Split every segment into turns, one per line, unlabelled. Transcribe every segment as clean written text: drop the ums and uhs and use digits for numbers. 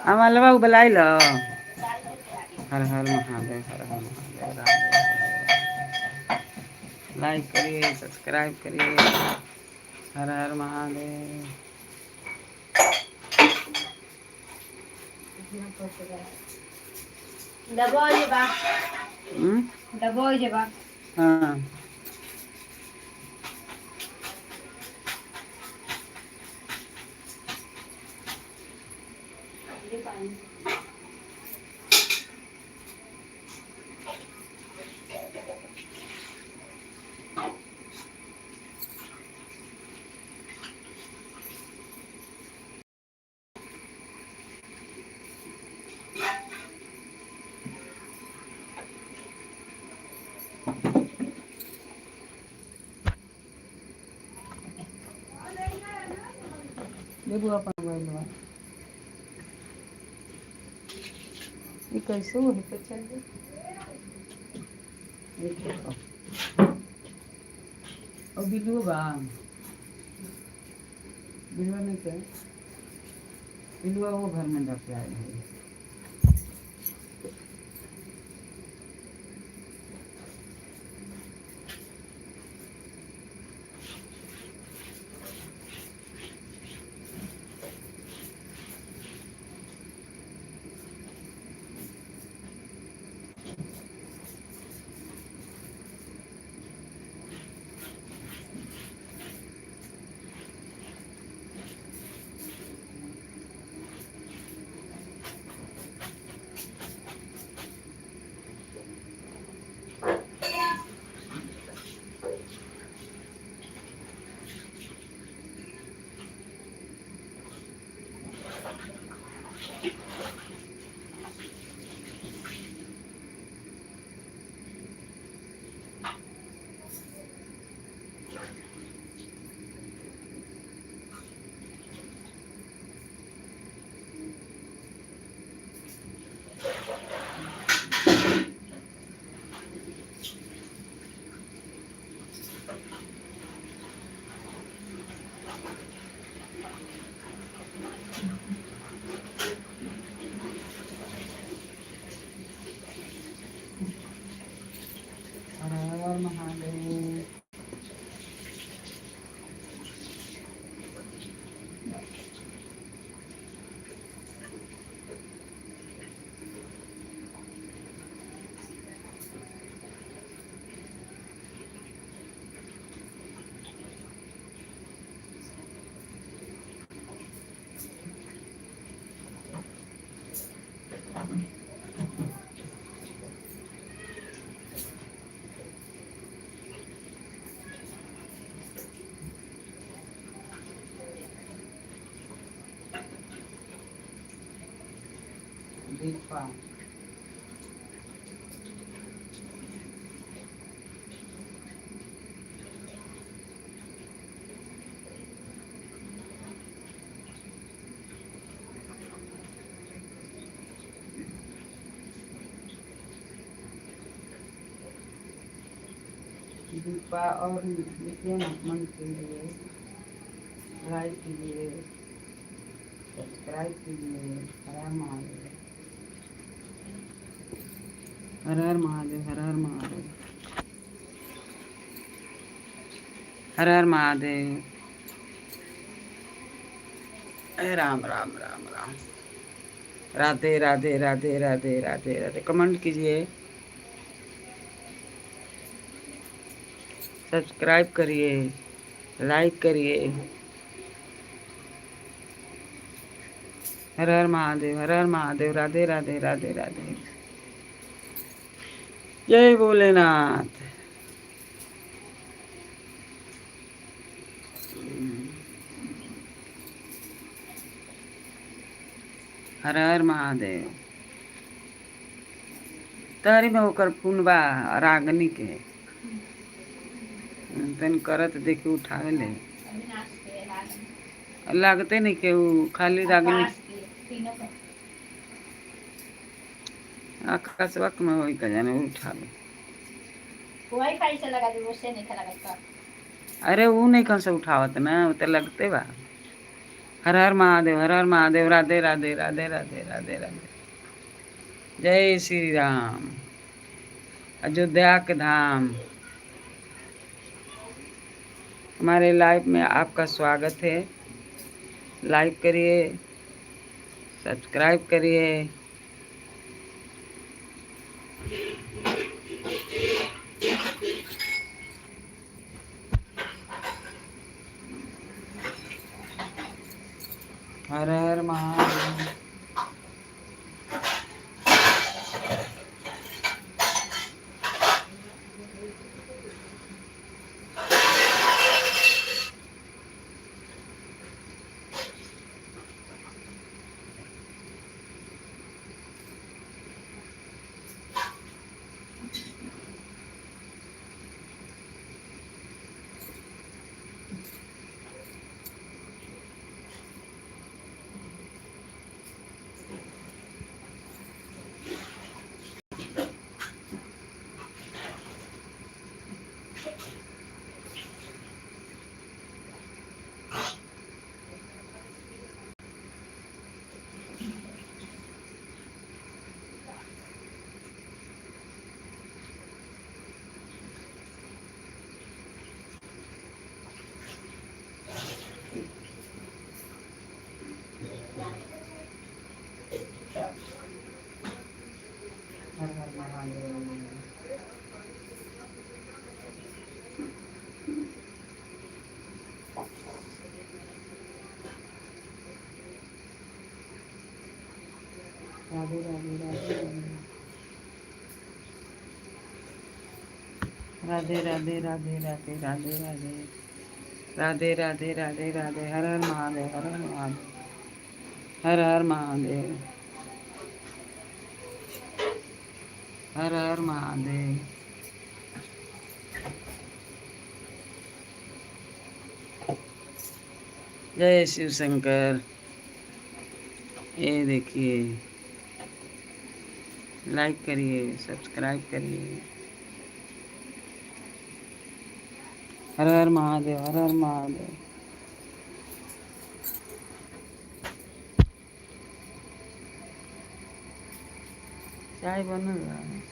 अमलवा उबलाई ल। हर हर महादेव हर हर महादेव, राधे राधे। लाइक करिए, सब्सक्राइब करिए। हर हर महादेव।
डबो जे बा।
हम्म?
डबो जे बा।
हाँ।
ये पानी।
देबू अपन मोबाइलवा। ये कैसे वही पे चल गई? ये देखो। और बिल्लू बा, बिल्लुआ नहीं क्या? बिल्लुआ वो घर में रख के आए हैं। हर हर महादेव। दीपा। दीपा और लिखिए ना, कमेंट कीजिए, लाइक कीजिए, सब्सक्राइब कीजिए। हर हर महादेव, हर हर महादेव, हर हर महादेव, हर हर महादेव। अरे राम राम राम राम, राधे राधे राधे राधे राधे राधे। कमेंट कीजिए, सब्सक्राइब करिए, लाइक करिए। हर हर महादेव, हर हर महादेव, राधे राधे राधे राधे। जय भोलेनाथ। हर हर महादेव। तारी में ओकर फोन बा रागनी के, तन करत देखी उठावे ले।
अविनाश के रागनी।
लागते नहीं के उ खाली रागनी।
आकाश के, तीनों का।
आकाश वक्त में वही का जाने उठावे।
वाईफाई से लगा दे, उससे नहीं लगा का।
अरे वो नहीं कौन से उठावत ना, वो तो लगते बा। हर हर महादेव, हर हर महादेव, राधे राधे राधे राधे राधे राधे। जय श्री राम। अयोध्या के धाम, हमारे लाइव में आपका स्वागत है। लाइक करिए, सब्सक्राइब करिए। हर हर महादेव। हर हर महादेव। राधे राधे राधे राधे राधे राधे राधे राधे राधे राधे राधे राधे राधे। हर हर महादेव, हर हर महादेव, हर हर महादेव, हर हर महादेव। जय शिव शंकर। ये देखिए, लाइक करिए, सब्सक्राइब करिए। हर हर महादेव, हर हर महादेव। चाय बन रहा है।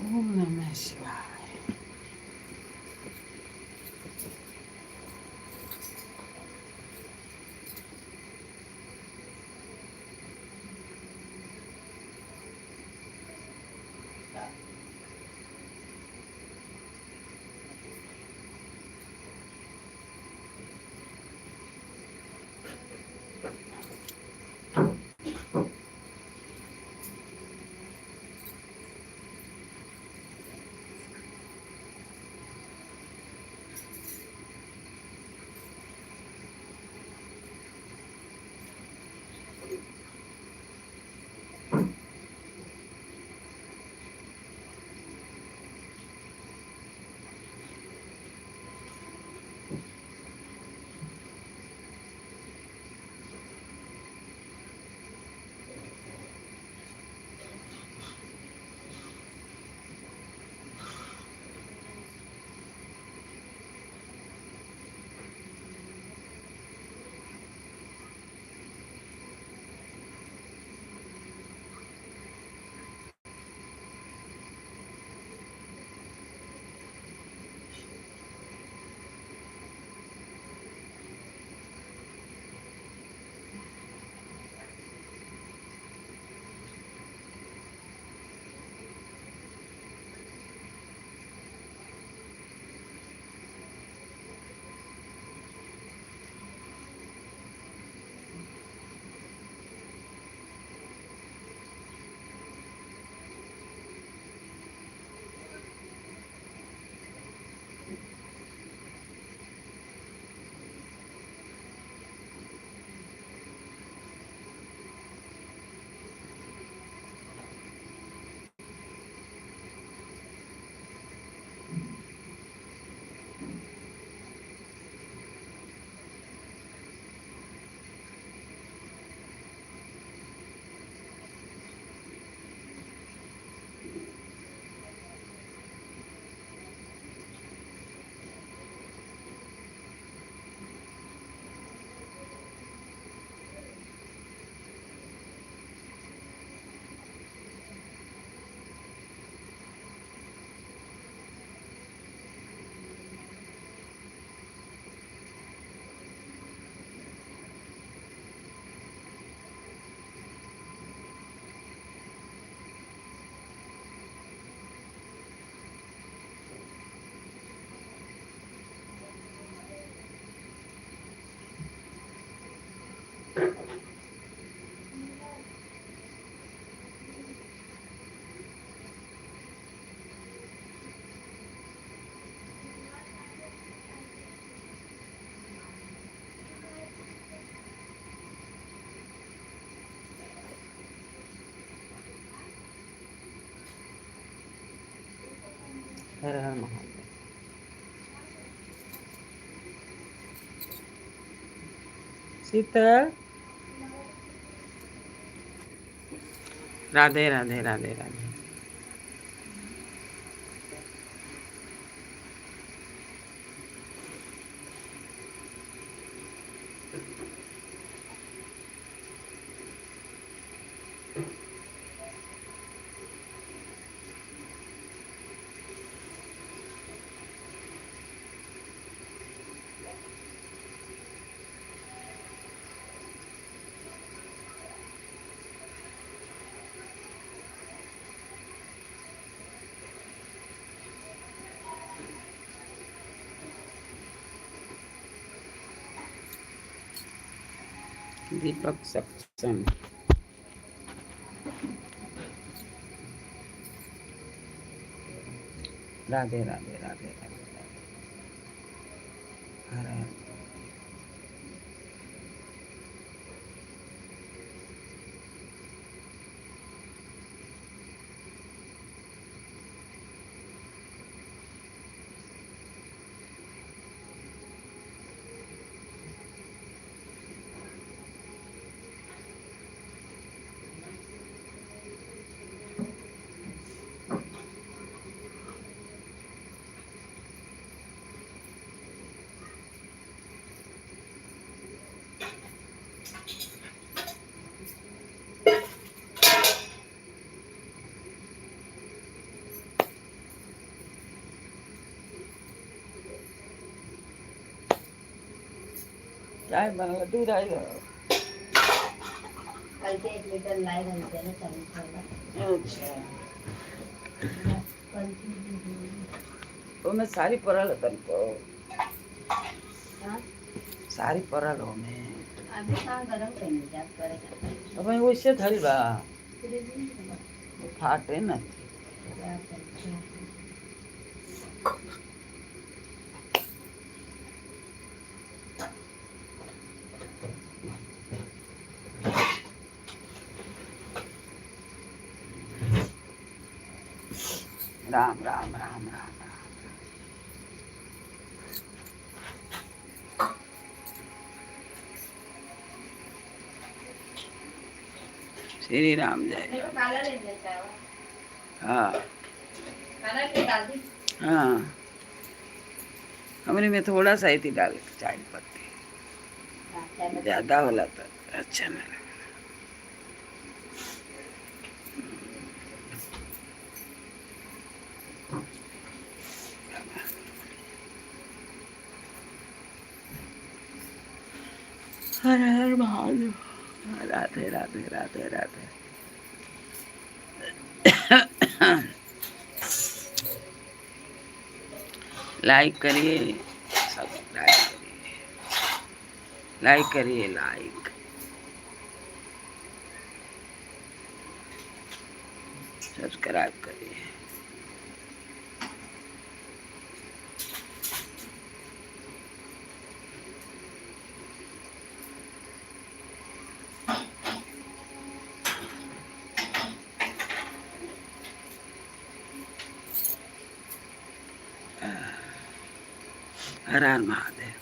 ओम नमः शिवाय। हर हर महादेव। शीतल, राधे राधे राधे राधे। दीपक सक्षम, राधे राधे राधे राधे राधे, हर हर। चाय बनल, दूध आई।
कल के 1 लीटर लाए रहते ना 40 वाला।
अच्छा।
कल की।
ओमे सारी पड़ल तनको।
हाँ।
सारी पड़ल ओमे।
अभी कहाँ गरम करने जात पड़ेगा।
अब वैसे धइल बा।
फ्रिज में बा।
फाटे न।
क्या करते हैं?
राम राम राम राम राम। श्री राम जय।
मेरे को काला ले लेता है।
हाँ।
काला ले डाल दी।
हाँ, हमरे में थोड़ा सा ही थी डाल चाय पत्ती।
हाँ, चाय पत्ती।
ज्यादा होला तो अच्छा न लगे। हर हर महादेव, राधे राधे राधे राधे। लाइक करिए, सब्सक्राइब करिए, लाइक करिए, लाइक सब्सक्राइब करिए। हर हर महादेव,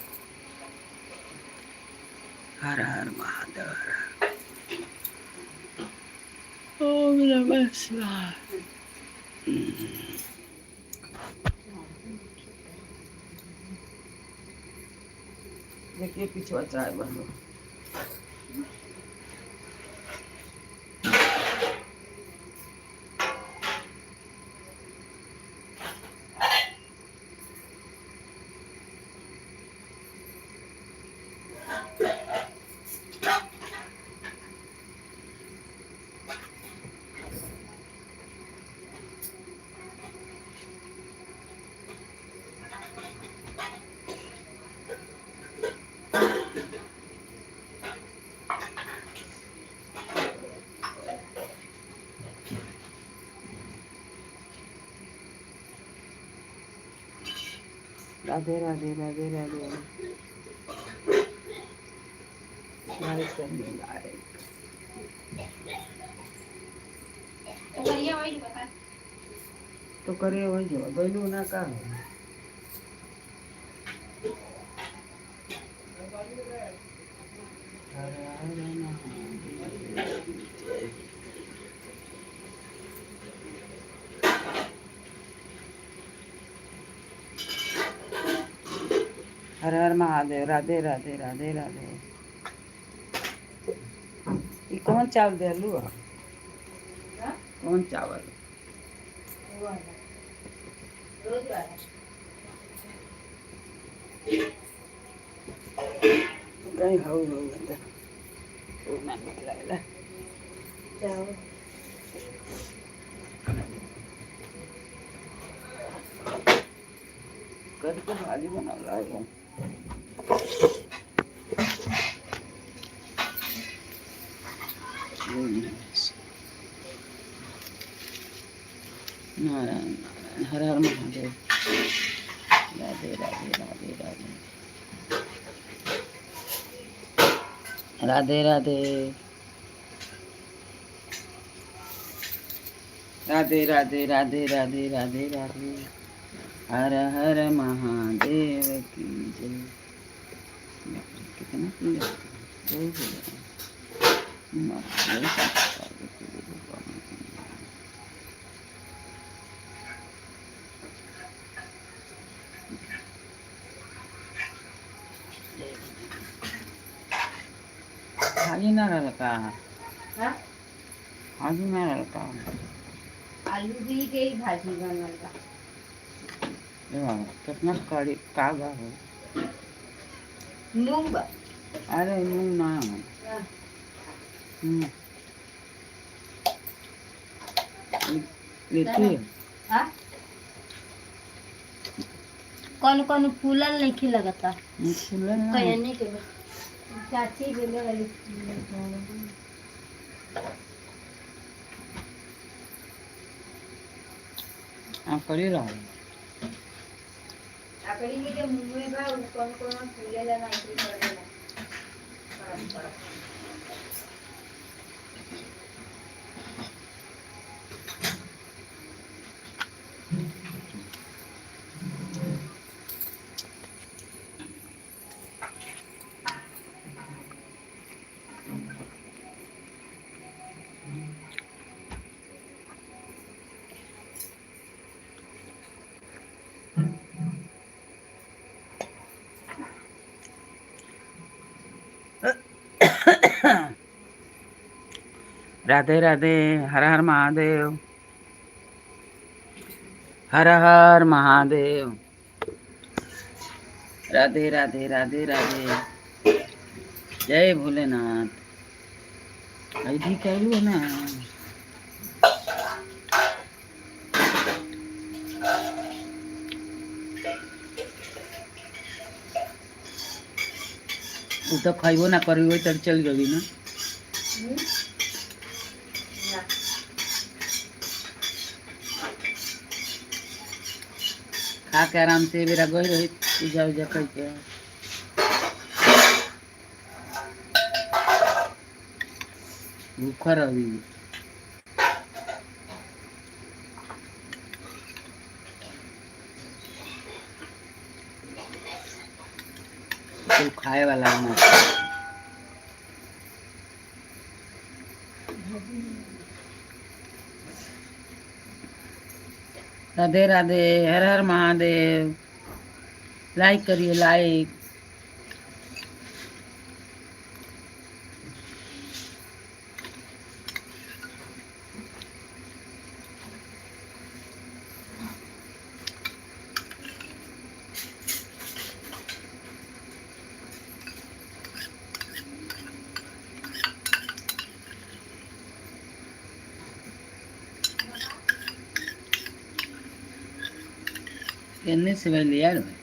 हर हर महादेव, हर हर, ओम नमः शिवाय। देखिए, पिछवा चाय बनो। राधे राधे राधे राधे। लाइक करिए, लाइक।
तो बढ़िया वही बता।
तो करे वही जो गइलू ना का हो। हर हर महादेव। हर हर महादेव, राधे राधे, राधे राधे। ई कौन चावल देलू है?
हाँ?
कौन चावल?
वो वाला, रोज वाला।
कहीं हऊ हऊ अंदर ओ ना निक लागला।
चावल।
कद के भाजी बनावला है। नारायण नारायण, हर हर महादेव, राधे राधे, राधे राधे, राधे राधे, राधे राधे, राधे राधे, राधे राधे, हर हर महादेव की जय। कितना सुंदर जय भोलेनाथ। भाजी ना रहल का?
हाँ?
भाजी ना रहल का?
आलू भी के ही भाजी बनल बा।
ए बाबा, कितना कड़ी का बा हो?
मूंग बा।
अरे मूंग ना।
हाँ।
लेती है।
हाँ? कौन कौन फूलल नहीं लगता।
फूलल ना।
कहने के बा। चाची बोले वाली।
आ करी रहा।
अपनी के मुंह में बा, उ कौन कौन फूलेला नहीं पड़ेला।
राधे राधे, हर हर महादेव, हर हर महादेव, राधे राधे, राधे राधे, जय भोलेनाथ। ऐसी कहलू ना। तू तो खइबो ना करी, वही तर चल गई ना।
ना।
खा के आराम से बेरा गई रही पूजा उजा करके। भूखा रही। तू खाए वाला ना। राधे राधे, हर हर महादेव। लाइक करिए, लाइक। केने से भाई लिया रे भाई?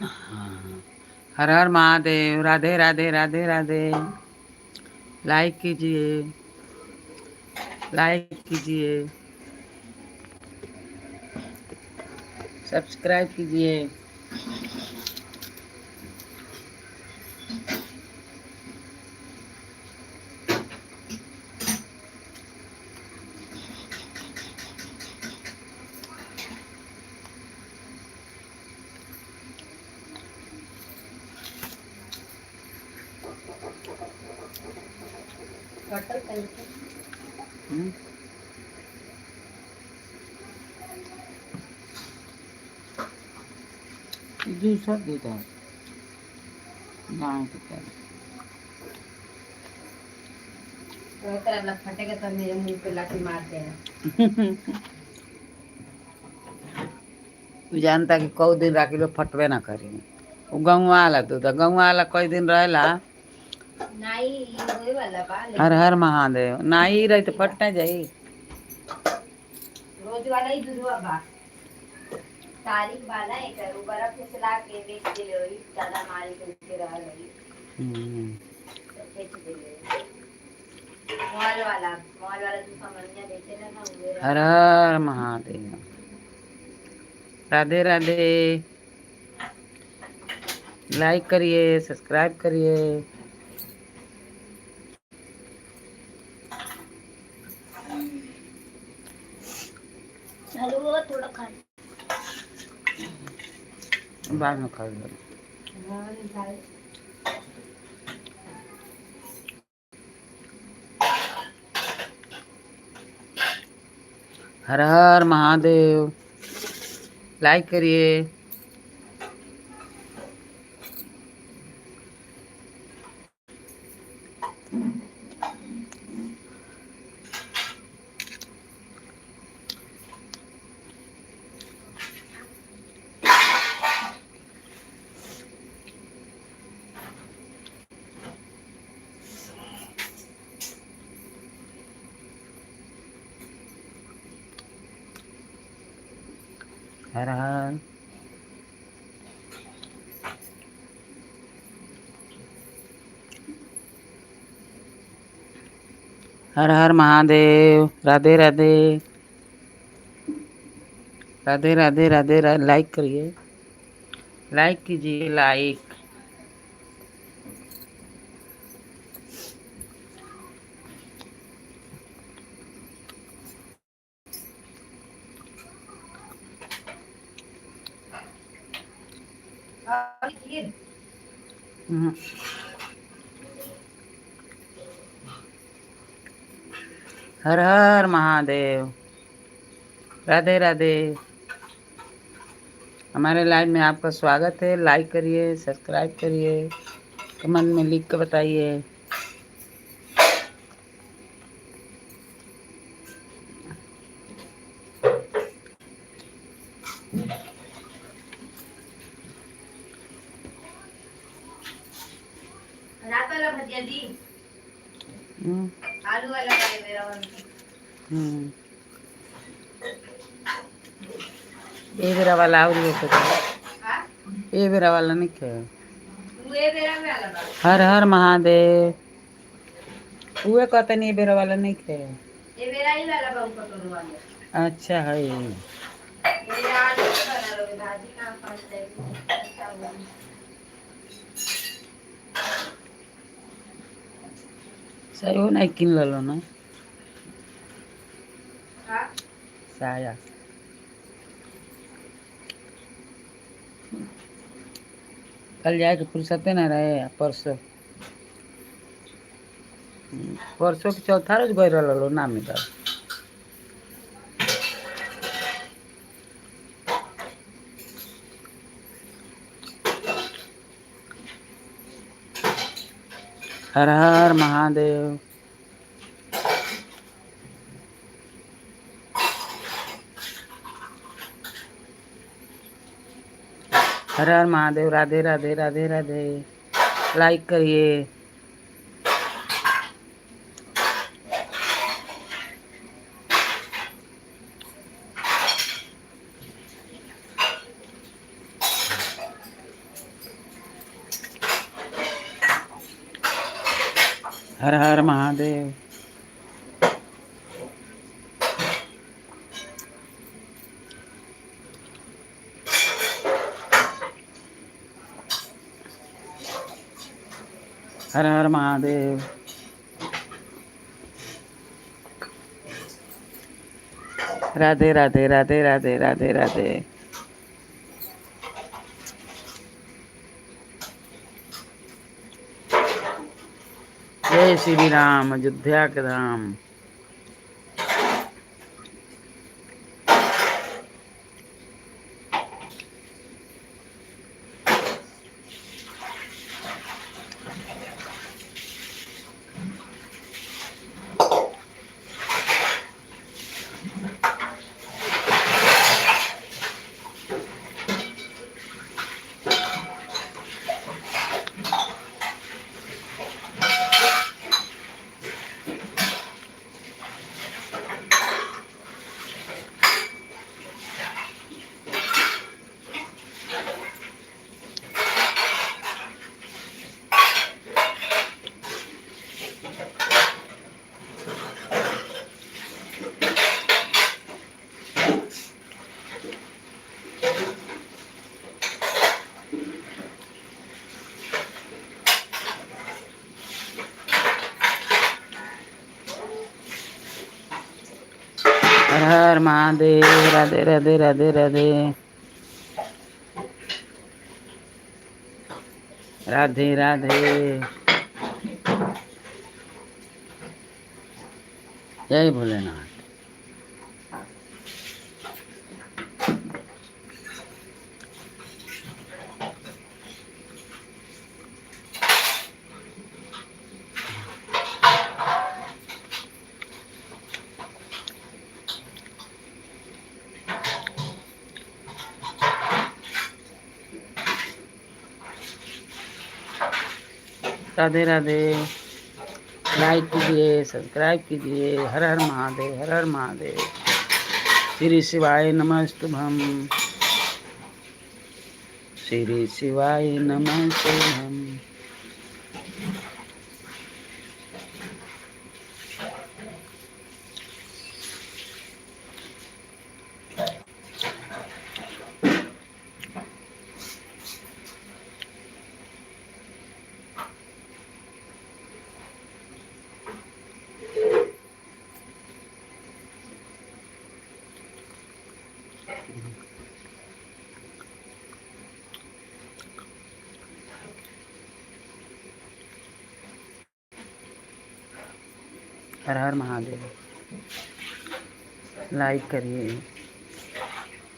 हाँ। हर हर महादेव, राधे राधे, राधे राधे। लाइक कीजिए, लाइक कीजिए, सब्सक्राइब कीजिए।
फटल कहीं।
हम्म। दूसरा दूध है गाय के तरह।
तो तरह फटेगा तो मेरे मुंह पे लाठी मार देना।
उ जानता कि कौ दिन राखी लो फटबे ना करी। उ गौवा वाला दूध, गौवा वाला कई दिन रहेला।
नहीं, ये वही वाला बा।
हर हर महादेव। ना ही रही तो फट ना जाई।
रोज वाला ही दूधवा बा, तारीख वाला एक उ बर्फ फिसला के बेच देले होई, ज्यादा माल के रहल होई।
हम्म।
तो बेच देले। मॉल वाला, मॉल वाला जो सामान्य बेचेला ना, उहे।
हर हर महादेव, राधे राधे। लाइक करिए, सब्सक्राइब करिए।
चलो वो थोड़ा खा।
बाद में खा लो।
हाँ।
हर हर महादेव। लाइक करिए। हर हर हर हर महादेव, राधे राधे, राधे राधे, राधे राधे। लाइक करिए, लाइक कीजिए, लाइक।
और खीर।
हम्म। हर हर महादेव, राधे राधे। हमारे लाइव में आपका स्वागत है। लाइक करिए, सब्सक्राइब करिए, कमेंट में लिख के बताइए।
रात वाला भजिया दी।
हम्म।
आलू वाला वाले मेरा मन।
हम्म। ए बेरा वाला और ये कुछ।
हाँ।
ए बेरा वाला नहीं खे।
उहे बेरा में वाला बा।
हर हर महादेव। उहे कहते नहीं, ए बेरा वाला नहीं खे।
ए बेरा ही वाला बा, कटोर वाला।
अच्छा है।
मेरा आलू के बना लो भाजी, कहाँ फंस जाएगी, अच्छा होगी।
सही हो नहीं किन लो ना।
हाँ।
साया कल जाए के फुर्सते ना रहे। परसों, परसों के चौथा रोज गए रहो ना मिलल। हर हर महादेव। हर हर महादेव, राधे राधे, राधे राधे। लाइक करिए। हर हर महादेव। हर हर महादेव। राधे राधे, राधे राधे, राधे राधे। जय श्री राम, अयोध्या के धाम। हर हर महादेव, राधे राधे राधे राधे राधे राधे। जय भोलेनाथ। राधे राधे। लाइक कीजिए, सब्सक्राइब कीजिए। हर हर महादेव, हर हर महादेव। श्री शिवाय नमस्तुभ्यं, श्री शिवाय नमस्तुभ्यं। हर हर महादेव। लाइक करिए,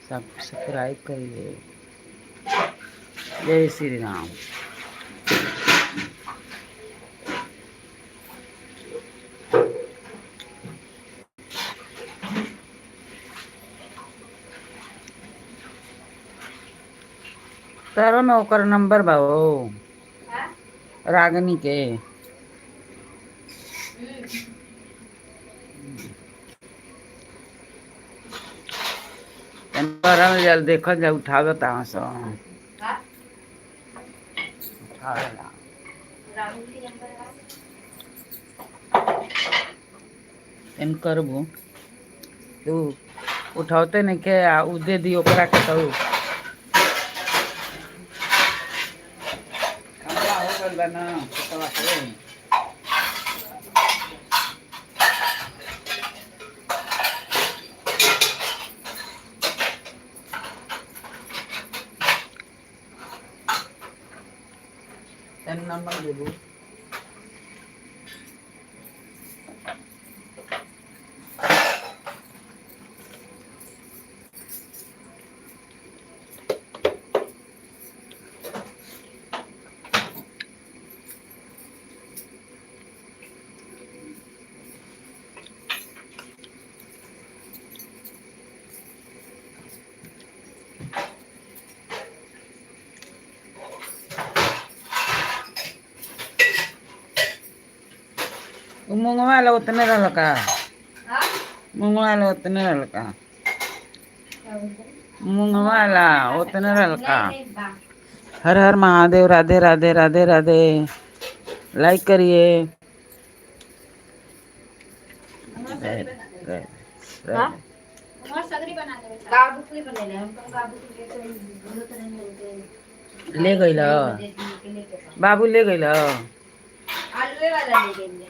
सब्सक्राइब करिए। जय श्री राम। तारो में ओकर नंबर बा हो
हाँ?
रागनी के। नंबर जल देखल जा, उठावे तहाँ से
हाँ?
उठावेला।
राहुल के नंबर बा?
एन करबू तू उठौते नहीं के आ उ दे दी ओकरा के तो खमला हो गइल बा ना खेतवा के। एन नंबर देबू। उ मुंगवा ला उतने रहल का?
हाँ?
मुंगवा ला उतने रहल का?
क्या बोलते?
मुंगवा ला उतने रहल का?
नहीं, नहीं, बा।
हर हर महादेव, राधे राधे राधे राधे। लाइक करिए। रह, रह,
हाँ?
रह।
बाबू के बनेले हम तो बाबू के तो बोलो तो नहीं मिलते।
ले गइल
दे दिए के लेके बा।
बाबू ले गइल।
आलूए वाला ले गइल,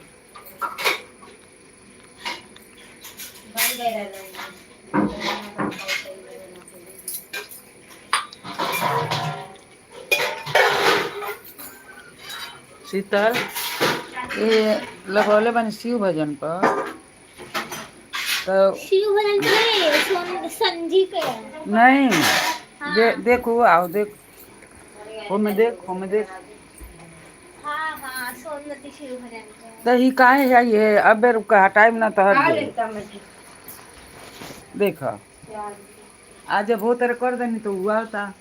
बन गए रहला।
शीतल। ये लगौले बानी शिव भजन पर तो
शिव भजन के नहीं, संजी के है।
नहीं।
हाँ।
देखो आओ देख, होमे देख, होमे देख।
हाँ हाँ, सोनमती शिव भजन के है।
तो ही काहे है ये, अब बेर का हटाइम ना तो हट जाई। देख आज जब हो तरह कर देनी तो हुआ होता।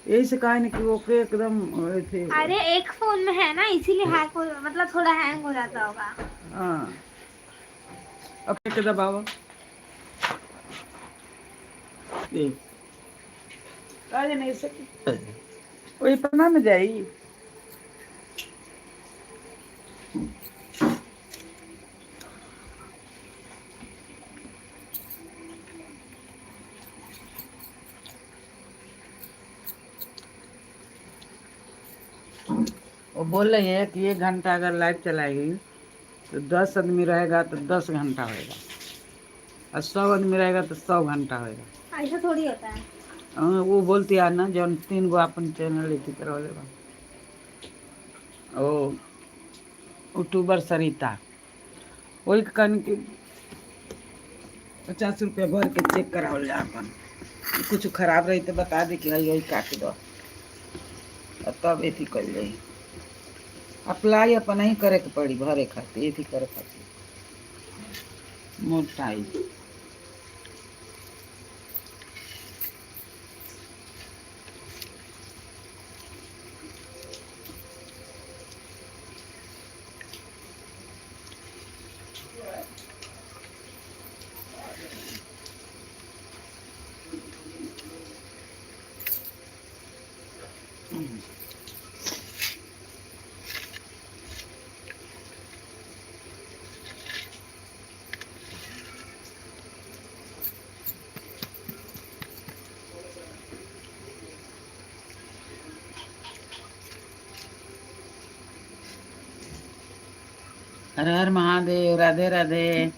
यही से काहे नहीं कि ओके एकदम अथी।
अरे एक फोन में है ना, इसीलिए हैक हो, मतलब थोड़ा हैंग हो जाता होगा।
हाँ, अब के दबाओ देख काहे नहीं सके वही पन्ना में जाई। वो बोल रही है कि एक घंटा अगर लाइव चलाएगी तो 10 आदमी रहेगा तो 10 घंटा होएगा, और 100 आदमी रहेगा तो 100 घंटा होएगा।
ऐसा थोड़ी होता है।
हाँ, वो बोलती है ना जौन 3 गो अपन चैनल अथी करवले बा, ओ यूट्यूबर सरिता, वही के कहनी कि 50 रुपया भर के चेक करावल जा अपन, कुछ खराब रही तो बता दे कि हई हई काट दो, और तब अथी कर जाई। अप्लाई अपन ही करे के पड़ी भरे खातिर, अथी करे खातिर मोटाई। हर हर महादेव, राधे राधे।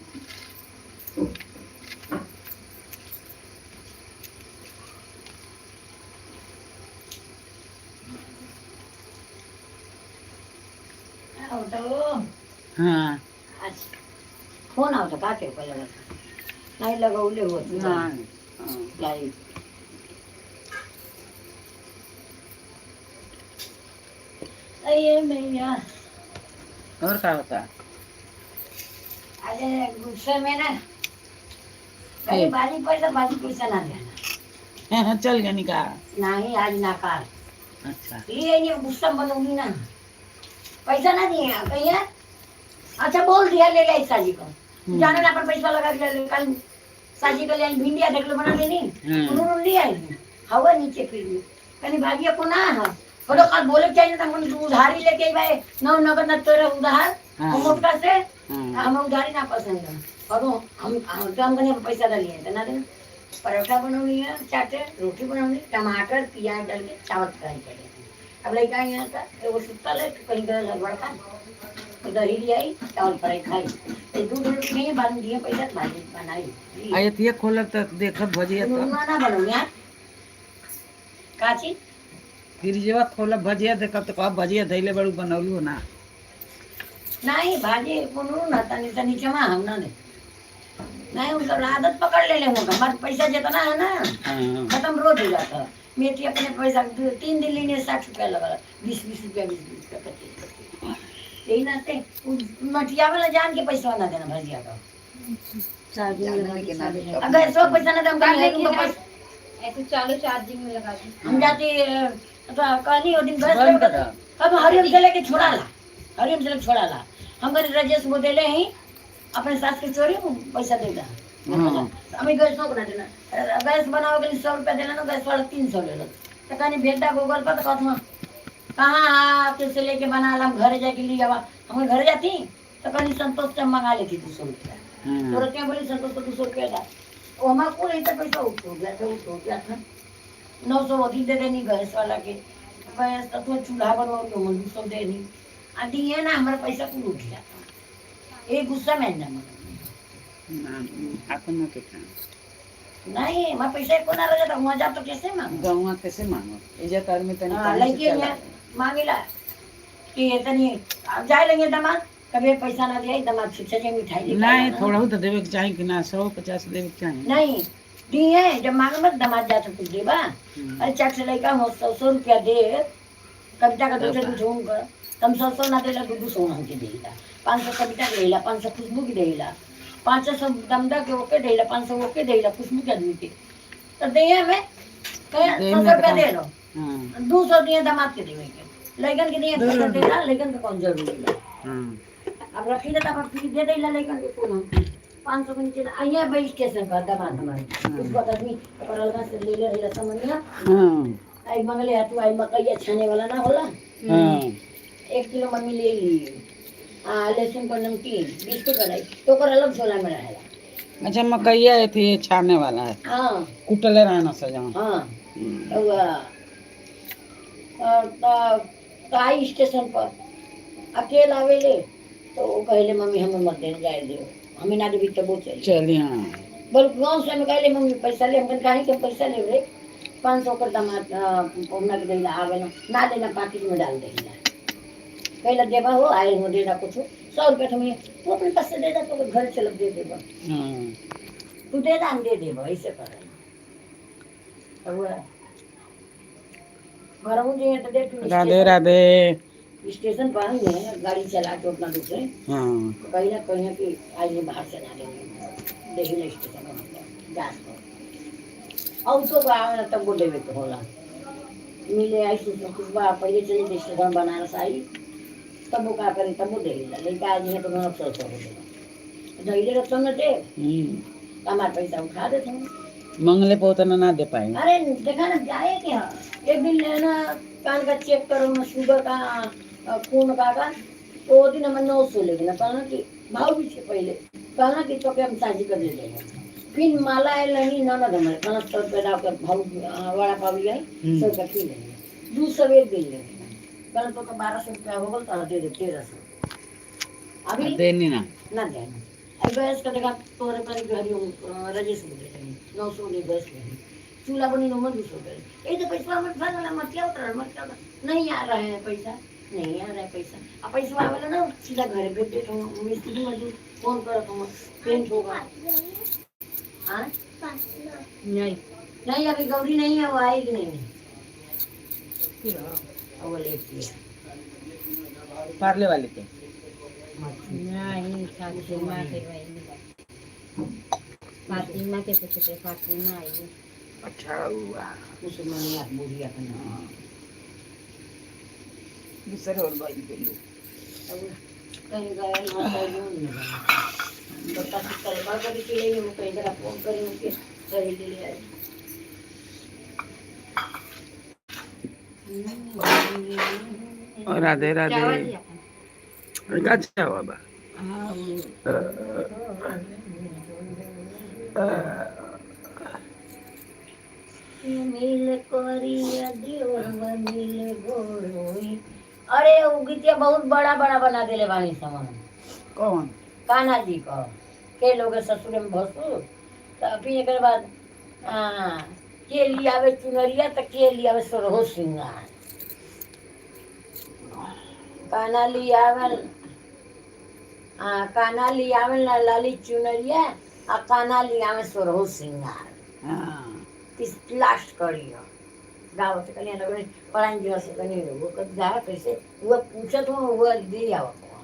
हाँ।
फोन आवता का के पहले नहीं लगौले होत।
नहीं हाँ।
लाइट अरे मैया।
और क्या होता है?
अरे गुस्से में ना कहीं बारी पैसा बारी पैसा ना देना।
चल गया निकाल।
नहीं आज ना काल।
अच्छा।
लिए ये गुस्सा बनूंगी ना, पैसा ना दिए कहिए। अच्छा बोल दिया ले ले साजी को जाने ना पर पैसा लगा के ले कल साजी को ले आई भिंडिया देख लो बना लेनी। उन्होंने ले आई हवा नीचे फिर भी कहीं भागिया को ना है थोड़ा कल बोले चाहिए था हम उधारी लेके आई भाई नौ नगद न तेरे उधार।
हाँ।
मोटका से
हाँ।
हमें उधारी ना पसंद है और वो हम काम करने पैसा डालिए तो ना देना। परोठा बनौनी है चाटे रोटी बनौनी टमाटर प्याज डाल के चावल फ्राई करे। अब लड़का यहाँ था एगो सुतल है कहीं गए बड़का तो दही ले आई चावल फ्राई खाई तो दूध रोटी नहीं बाद में दिए पैसा तो भाजी बनाई।
आ ये खोलब तो देखब भजिया तो
नुनुआ ना बनौनी यार काची
फ्रिजवा खोलब भजिया देखब तो कहब भजिया धैले बड़ू बनौलू ना।
नहीं भाजी बनू ना तनी तनी जमा हम ना दे नहीं उनका आदत पकड़ ले ले हमारे पैसा जितना है ना
हाँ।
खत्म रोज हो जाता है। मेथी अपने पैसा 3 दिन लेने 60 रुपया लगा 20-20 रुपया 20-20 रुपया 25-25 यही नाते नटिया वाला जान के पैसा ना देना भजिया का। अगर सौ पैसा ना दे हम कहीं उनको पैसा
ऐसे चालू चार्जिंग में लगा दी।
हम जाते तो कहनी वो दिन गैस
बंद
लेके
कर।
अब हरिओम से लेके छोड़ा ला हरिओम से लेके छोड़ा ला हम कहे राजेश को देले ही अपने सास के चोरी वो पैसा दे दा।
हाँ।
हमें गैस ना देना गैस बनाओ के लिए 100 रुपया देना ना गैस वाला 300 ले लो तो कहनी भेज गूगल पर तो कहत हूँ कहाँ आपके से लेके बना ला हम घर जाके लिए आवा हम घर जाती तो कहनी संतोष से हम मंगा लेती 200 रुपया।
हाँ।
तो रतिया बोली संतोष को 200 रुपया दा वो हमारा कुल इतना पैसा उठ हो गया था उठ हो गया था 900 अभी दे देनी गैस वाला के गैस तो तू चूल्हा बनवाओ तो हम 200 देनी आ दिए ना हमारा पैसा कुल उठ जाता एक गुस्सा में ना
ना अपन ना के खाना
नहीं हमारा पैसा को ना रह जाता वहाँ जा तो कैसे मांगो।
गहुआ कैसे मांगो इज्जत आदमी तनी
हाँ,
पानी से
लड़के
चला।
यहाँ मांगेला कि तनी अब जाए लगे दामाद, कभी पैसा ना दिया दामाद, छुच्छे जे मिठाई लेके
नहीं
आया ना।
थोड़ा तो देवे के चाही कि ना, 150 देवे के चाही।
नहीं दिए जब मांग मत दामाद जा तो कुछ देबा। अरे चार से लड़का हो, सौ सौ रुपया दे कविता का दूसरे कुछ कर तुम सौ सौ ना देला, दू दू सौ हमके देला। 500 कविता के देला, 500 खुशबू के देला, 500 दमदा के ओके देला, 500 ओके देला खुशबू के आदमी के तो दे हमें
देम
सौ
ना
रुपया
तो
दे लो।
हाँ।
200 दिए दामाद के देवे के, लड़कन के दिए पैसा देला, लड़कन के कौन जरूरी है?
हाँ।
अब रखी ले तो फिर दे देला लड़कन के कौन 500 के नीचे आइए भाई स्टेशन पर दामाद हमारे उसको आदमी और अलगा से ले ले रही समझिया।
हाँ।
आई मंगले हाथू आई मकई छाने वाला ना होला।
हाँ।
1 किलो मम्मी ले ली आ लहसुन पर नमकीन बिस्कुट बनाई तो ओकर अलग झोला में रहेला।
अच्छा, मकैया थी छाने वाला है?
हाँ।
कुटले रहना सजा।
हाँ, तो तो आई स्टेशन पर अकेला आवेले तो वो कहले मम्मी हमें मत दे जाए दो, हमें ना देवी तबो चली।
चली, हाँ।
बोल गाँव से हमें कहले मम्मी पैसा ले, हम काहे के पैसा ले रे? 500 कर दामाद पहुना के देला आवेला ना देना पाकिट में डाल देला। कहला देबा हो आए हो देना कुछ 100 रुपया तुम्हें तू अपने पास से दे दा तो घर चलब दे देबा।
हाँ।
तू दे दा, हम दे देबा, ऐसे कर तो घर मुझे तो दे तू।
राधे राधे।
स्टेशन पर आएंगे गाड़ी चला के अपना दूसरे।
हाँ।
कहीं ना कहीं कि आज ये बाहर से ना देंगे देही स्टेशन पर जात पर और तो आवे तब वो देवे के होला मिले आई खुशबा पहले चले थे स्टेशन बनारस आई तब वो का करे तब वो दे लड़का आज है तो मैं सौ सौ हो देगा दहीले रकम न दे। हमारा पैसा उठा देते हैं।
मंगले पे उतना ना दे पाएंगे।
अरे देखा ना जाए क्या एक दिन लेना कान का चेक करो ना शुगर का खून का तो वो दिन हमें 900 ले गया। कहना कि भाव भी थे पहले, कहना कि तो के हम साझी कर दे देंगे। फिर माला आयल नहीं ननद हमारे, कहना 100 रुपया दाव कर भाव वड़ा पाव आई। 100 रुपया फिर लेंगे, 200 एक दिन लेंगे। कहना तो 1200 रुपया हो गल तो दे दे 1300 अभी।
देनी ना।
ना देना। अरे गैस का देखा तोरे पर जो हरिओम राजेश को दे देंगे 900 ले गैस लेंगे, चूल्हा बनी नंबर 200 रुपये। ये तो पैसा हमें भर मत क्या उतर मत क्या नहीं आ रहा है, पैसा नहीं आ रहा है पैसा। अब पैसा आवेला ना सीधा घर भेज देता हूँ। मिस्त्री मजदूर फोन करत हूँ, पेंट होगा। हाँ।
नहीं।
नहीं, अभी गौरी नहीं है, वो आएगी नहीं। अब वो लेट है।
पार्ले वाले के?
नहीं, फातिमा के वही, फातिमा के पूछते, फातिमा आई।
अच्छा हुआ।
मुसलमान आप बुढ़िया का नाम।
दूसरे और भाई के लोग।
अब कहीं गए ना कहीं नहीं गए। बता कि कल बार कभी के लिए वो कहीं जरा फोन करी उनके सहेली ले आए।
और राधे
चावल
राधे।
लिया था।
का चावा बा?
हाँ, मिल कोरिया देवर मिल गोरोई। अरे उ गीतिया बहुत बड़ा बड़ा बना देले बानी सामान।
कौन?
कान्हा जी को के लोग ससुर में भसुर तो फिर एक बाद के लियावे चुनरिया तो के लियावे सोरहो सिंगार, कान्हा लियावे, कान्हा लियावे ना लाली चुनरिया आ कान्हा लियावे सोरहो सिंगार।
हाँ।
लास्ट करियो गावत कन्या लगने पढ़ाई जो से कनी वो कब जा कैसे वो पूछत हो वो दे आवत हो।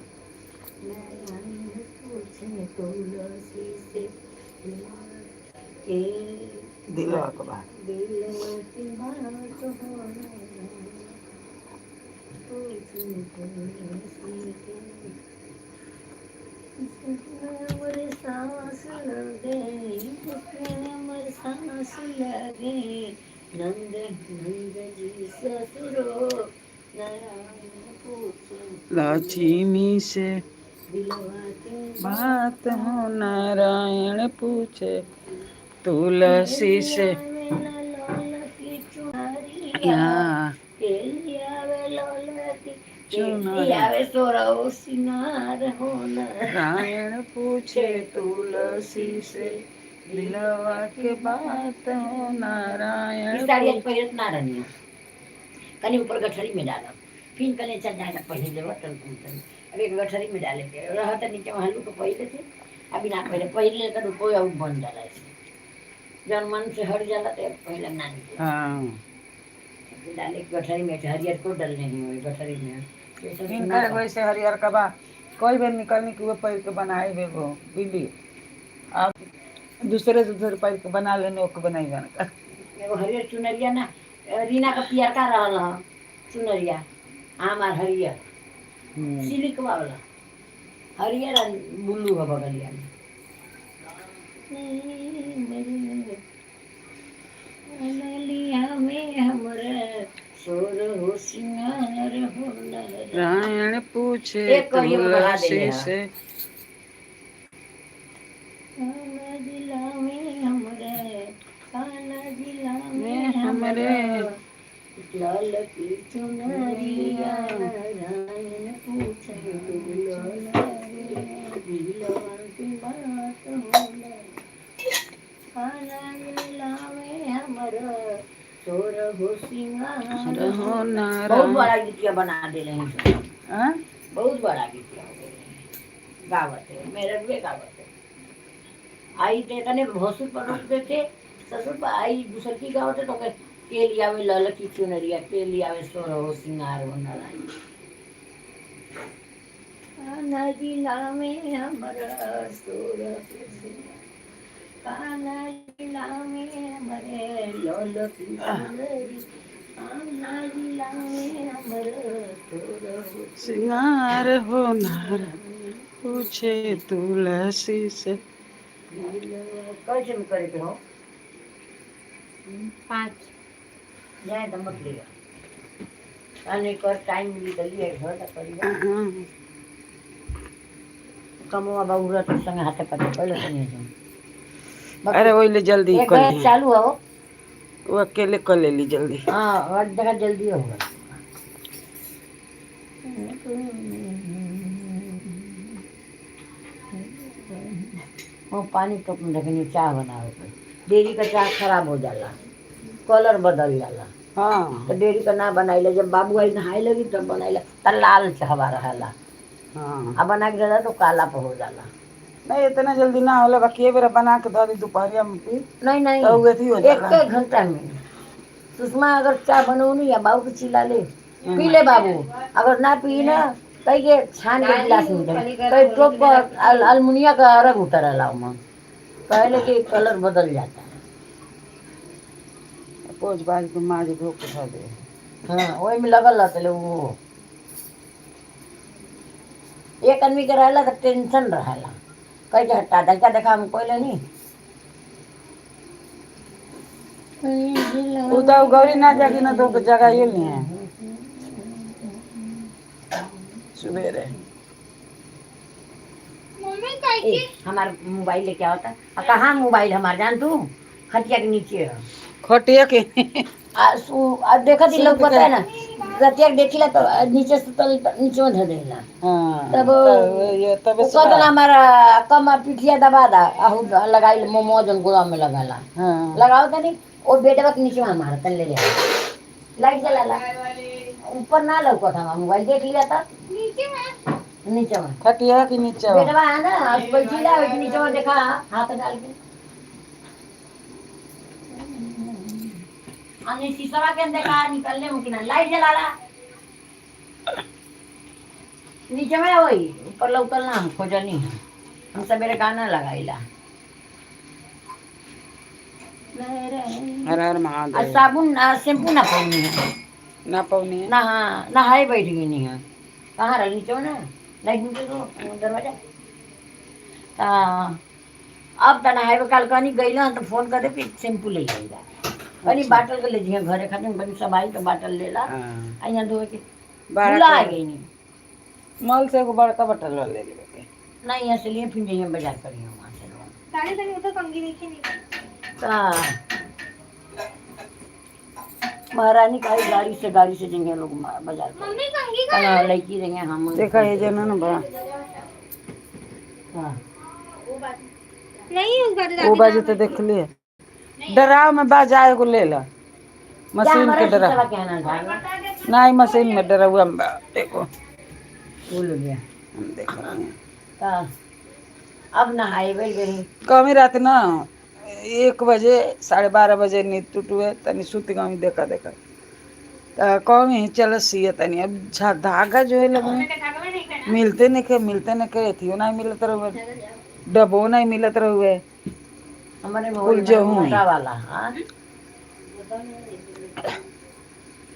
पूछे तुलसी से के
दिलवा के बात।
दिलवा की बात हो पूछे तुलसी के अमर सांस लगे, अमर सांस लगे नंद नंद जी ससुरो नारायण पूछे
लक्ष्मी से
दिलवा के
बात हो नारायण पूछे तुलसी से। हाँ। नारायण पूछे तुलसी से दिलवा के बात हो नारायण
साड़ी आज पहिरत ना रहनी, कनी ऊपर गठरी में डालब। फिर कले चल जाए पहले लेवा तन तन अब एक गठरी में डाले के रहता नीचे वहाँ हल्लू को पहले थे, अभी ना पहले पहले तो कोई और बन जाला ऐसे जौन मन से हट जाला तो पहले ना निकले।
हाँ
फिर डाले के गठरी में हरियर को डलने ही हुई गठरी में जैसे
इनकर एगो ऐसे हरियर का बा, कोई बेर निकलने के पहिर के बनाए बेगो बिल्ली आप दूसरे दूसरे पहिर के बना लेने ओके बनाई बन कर।
एगो हरियर चुनरिया ना, रीना का पियरका रहल ह चुनरिया, आम आर हरियर सिलिकवा वाला हरियर और ब्लू है बगलिया में। ललिया में हमरे सोर हो सिंगार हो नर।
रायण पूछे
एक कड़ी में बढ़ा
तुलसी
देले है।
से
काला जिला में हमरे, काला जिला में
में हमरे।
हमरे लाल की चुनरिया, रायन पूछे दिलवा की बात होला। काला जिला में हमरे चोर हो सिंगार
हो
बहुत
नारायण।
बड़ा गीतिया बना देले हैं सब।
हाँ?
बहुत बड़ा गीतिया हो गए गावत है मेरे भी गावत है। आई ते तने भसुर पर रोक देते ससुर पर आई दूसर की गावत है तो कहे के लियावे लाल की चुनरिया, के लियावे सोर हो सिंगार हो नारायण। कान्हा जिला में हमरा सोर हो सिंगार, कान्हा जिला में हमरे लाल की चुनरी, कान्हा जिला में हमरे सोर हो
सिंगार हो नारायण पूछे तुलसी से।
कैसे में करे के हो?
5
जाए तो मत लिया अने कर टाइम मिली तो लिया घर तक करिया।
हाँ।
कमवा बाबू तो संग हाथे पते पहले तो नहीं सुन।
अरे वही ले जल्दी
एक
कर
गैस
ली,
चालू हो।
वो अकेले कर ले ली जल्दी।
हाँ और देखा जल्दी होगा। वो पानी कप में रखनी चाय बनावे के, डेयरी का चाय खराब हो जाला, कलर बदल जाला।
हाँ
तो डेयरी का ना बनाइले, जब बाबू आई नहाए लगी तब बनाइले त लाल चाहवा रहला।
हाँ
आ बना के देला तो काला पर हो जाला।
नहीं इतना जल्दी ना होला, बाकी ये बेरा बना के धर दी दोपहरिया में पी
नहीं नहीं
तो उ अथी हो
एक
जाला।
एक घंटा में सुषमा अगर चाय बनौनी या बाबू के चिल्ला ले पी ले बाबू, अगर ना पी ना कही के छान के गिलास में दे, कहीं टोप पर अलमुनिया का अलग उतरला उमा, पहले के कलर बदल जाता है।
पोछ बाज के माज धो के धर दे।
हाँ वही में लगल रहते ले वो एक आदमी के रहला तो टेंशन रहला, कहीं के हटा देखा देखा हम कोई नहीं।
उ तो गौरी ना जागी ना तो जगह ये नहीं है सुबेरे।
मम्मी कह
ए, हमार मोबाइल लेके आवता। आ कहाँ मोबाइल हमार जान तू खटिया के नीचे है।
खटिया के
आ आ देखत ही लोग
सुत के।
पता है ना, रतिया के देखिला तो नीचे सुतल त नीचे में धर देला।
हाँ
तब
ये तब
वो कहता हमारा कम पिठिया दबा दा आहू लगाई मोमो जन गोला में लगाला।
हाँ
लगाओ तनी ओ बेटवा के नीचे में हमारा तन ले ले लाइट जला ला ऊपर ना लौकत हमार मोबाइल देख लिया था
नीचे है।
नीचे में
खटिया के नीचे
बेटवा है ना बैठी ला नीचे में देखा हाथ डाल के हमने शीशवा के अंदर कहा निकलने मुमकिन है लाइट जला ला नीचे में वही ऊपर लौकल ना हम खोजनी है हम सवेरे गाना लगाईला
हर हर
आ
महादेव।
साबुन आ शैम्पू ना पौनी है
ना पौनी है
ना हाँ नहाए बैठ गई नहीं है कहाँ रही नीचे में ना लाइट नीचे तो दरवाजा ता अब त नहाए काल कहनी गई ना तो फोन करे कि शैम्पू ले आइला कहनी बाटल के ले जिया घरे खातिर बनी सब आई तो बाटल ले ला
हाँ।
आ यहाँ धोए के
बड़ा
भुला
के-
गई नहीं
मॉल से एगो बड़का बटल ले लेवे के।
नहीं यहाँ से लिए फिर जाइए बाजार करिए वहाँ से लो।
साढ़े तक वो तो कंगी देखी नहीं।
ता महारानी का ही गाड़ी से जाएंगे लोग बाजार करे।
मम्मी कंगी का
कल लड़की रहेंगे हम
देखा ये जना ना बा
हाँ।
नहीं उस बाजू
वो बाजू तो देख लिए डराव में बा जाए एगो ले ला। मशीन
हमारा
के डरा
शीशा के आना था
नहीं, मशीन में डरा हुआ देखो।
भूल गया।
हम देख रहे हैं।
ता अब नहाए गई गई।
कमी रात ना 1 बजे, 12:30 बजे नींद टूटुए, तनी सुत गई। देखा देखा त कमी चल सिए तनी। अब धागा जो है लगने मिलते नहीं के, मिलते नहीं के, एथियो नहीं मिलत रहुए, डबो नहीं मिलत रहुए।
हमारे में
कुल
वही
जो हूँ।
मोटा वाला, हाँ।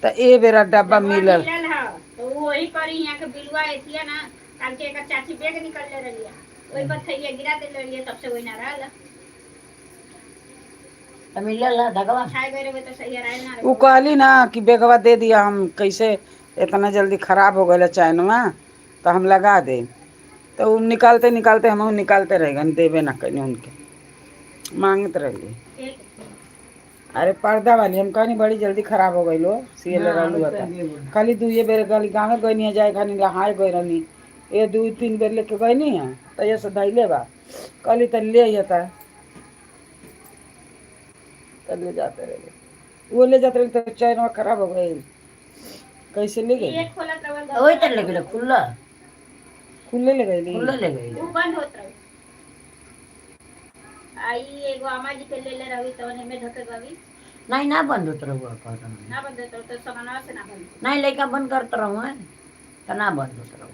त ए बेरा डब्बा मिलल।
मिलल ह तो वो वही पर ही यहाँ के बिलुआ एथिया ना, काल के एक चाची बैग निकल ले रही है, वही पर थैया गिरा दे रही, तब से वही ना रहल।
तो मिलल है धगवा?
छाए गए रहे तो सही आयल ना।
उ कहली ना कि बेगवा दे दिया, हम कैसे इतना जल्दी खराब हो गया चैनवा, तो हम लगा दे। तो उ निकालते निकालते हम निकालते रह गए, देबे ना कहीं, उनके मांगत रही। अरे पर्दा वाली, हम कहनी बड़ी जल्दी खराब हो गई लो, सियल रहलू था। खाली दुए बेर गली गाँव गई नहीं जाए, खाली नहाए गई रहनी, ये दू तीन बेर लेके गई नहीं है, तो ये से धैले बा। कहली तो ले अता, तो ले जाते रहे, वो ले जाते रहे तो चैनवा खराब हो गई, कैसे ले गई?
एक खोलत रहल।
वही तर ले गेल खुला।
खुले ले गई।
खुला ले गई।
उ बंद होत रहे। आई एगो अम्मा जी के ले ले रही तो में धके गवी।
नहीं ना, बंद होत रहुआ कहत।
ना बंद होत रहे तो सामानवा से ना बंद।
नहीं, लड़का बंद करत रहूँ है तो ना बंद होत रहुआ।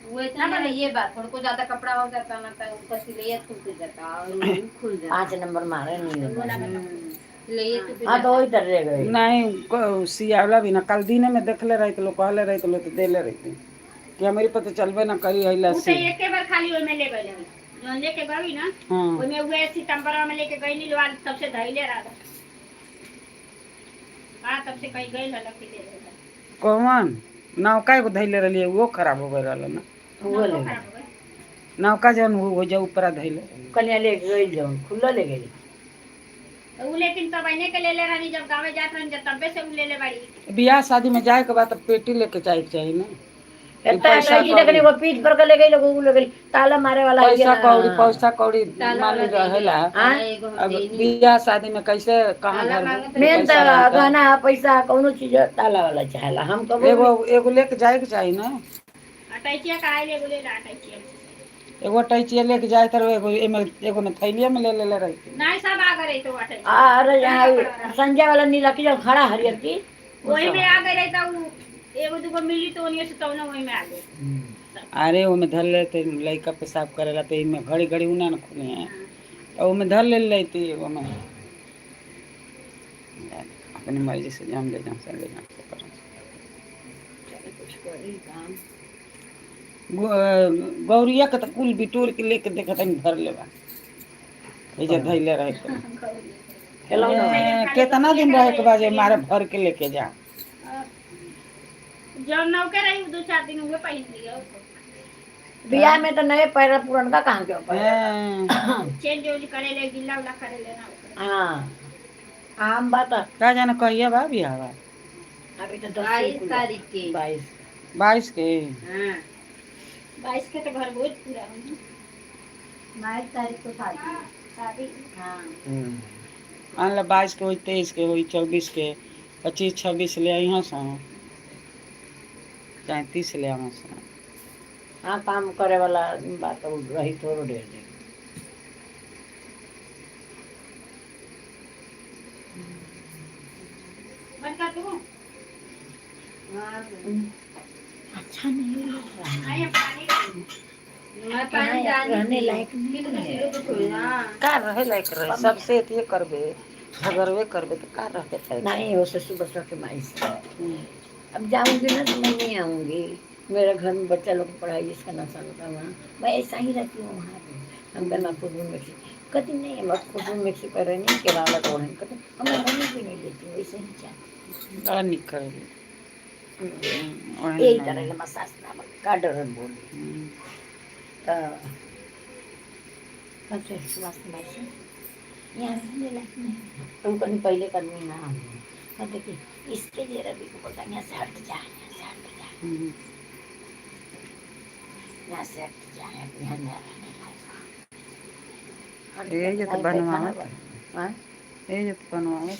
वो इतना ना, ये बात थोड़ा को ज्यादा कपड़ा हो जाता ना तो ऊपर सिलैया खुल जाता और वो खुल जाता।
5 नंबर मारे नहीं होता।
सिलैया टूट।
हाँ, तो वही तर ले गई।
नहीं, सियावला भी ना, कल दिन में देखले रही तो लोग कहले रही तो लोग तो देले रही कि हमारी पता चलबे ना करी है
उ तो
लस्सी।
एके बार खाली ओइ में ले गई रही, जौन लेके गई ना।
हाँ।
ओइ में उहे सितंबर में लेके गई नी लोआ, तब से धइले रहा। हाँ, तब से कहीं गई हल कि ले रहा।
कौन नौका एगो धैले रही, वो खराब हो गई रहल ना।
वो ले गई।
खराब हो गई।
नौका जौन वो हो जा ऊपर धैले।
कन्या ले गई, जाऊँ खुला ले गई।
तो उ लेकिन तब आने के ले ले रहनी, जब गाँव जात रहनी, जब तब्बे से उ ले ले बाड़ी।
बियाह शादी में जाए के बाद तो पेटी लेके जाए के चाहिए ना।
इतना
पैसा
लड़की देखनी, वो पीठ पर के ले गई लोग, वो ले गई, ताला मारे वाला है।
पैसा
ना।
कौड़ी, पैसा कौड़ी माने रहेला।
हाँ?
अब बियाह शादी में कैसे कहाँ घर में
मेन तो
पैसा रहता?
गहना पैसा कौनो चीज ताला वाला चाहेला, हम कबो
एगो एगो लेके जाए के चाहिए ना।
अटैचिया का आयल एगो ले ला अटैचिया।
एगो टैचिया लेके जाए तर एगो एमे, एगो में थैलिया में ले लेले रही।
नहीं, सब आ गए तो अटैचिया।
अरे यहाँ संजय वाला नीला की जो खड़ा हरियर की।
वही में आ गए तो उ एगो दूगो मिली तो ओनिए से तौने वही में आ गए।
अरे ओमे धर लेते, लइका पेशाब करेला तो इमे घड़ी घड़ी उना न खुले हैं, तो ओमे धर ले लेती एगो में। अपनी मर्जी से जाम ले जाम से ले जाम से करो। गौरिया के तो कुल बिटोर के लेके देखत हन, भर लेबा एजे धैले रहे के। ए, केतना दिन रहे के बाद मारे भर के लेके जा।
जब नौके रही 2-4 दिन हुए पहन लिया।
बियाह में तो नए पैरा, पुरनका कहाँ के पैरा?
ए,
चेंज उंज करे ले, गिल्ला उला करे ले ना ओकरे।
हाँ, आम बात।
का जाने कहिया बा बियाह बा।
अभी तो 10
22 तारीख के।
22।
22 के।
हाँ।
22 के तो घर बहुत पूरा हुई।
22 तारीख को शादी है।
शादी।
हाँ।
मान लो 22 के होई, 23 के होई, 24 के, 25 26 ले आई सो, चाहे 30 ले आवा सो।
हाँ, काम करे वाला बात उ रही थोड़ो ढेर दिन।
बंद कर दूँ?
अच्छा नहीं लग रहा।
आई पानी।
मैं पानी
यहाँ
डाल
रहने लायक नहीं है।
का रहे लायक रहे? सबसे अथिए करबे, झगड़बे करबे तो का रहे लायक?
नहीं हो, ससुर बसवा के माई से। अब जाऊंगी ना तो मैं नहीं आऊंगी। मेरा घर में बच्चा लोग की पढ़ाई, इसका नशा होता है वहाँ। मैं ऐसा ही रहती हूँ वहाँ पे। हम कहना खुशबू मिक्सी कहती नहीं, हम खुशबू मिक्सी पर नहीं के वाला तो कहते हम ओढ़ने भी नहीं लेती हूँ, ऐसे ही जाती।
बड़ा निक करेली।
यही तरह के मसाज ना का डर बोली तो अच्छा सुभाष भाई से यहाँ रहने लायक नहीं। तो कहीं पहले का आदमी ना हम कहते कि इसके लिए रवि को बोलता, यहाँ से हट जा, यहाँ से हट जा, यहाँ से हट जा, यहाँ नहीं रहने लायक।
ये जो तो
नहीं, पैखाना
बनवावत।
हाँ?
ये जो तो बनवावत।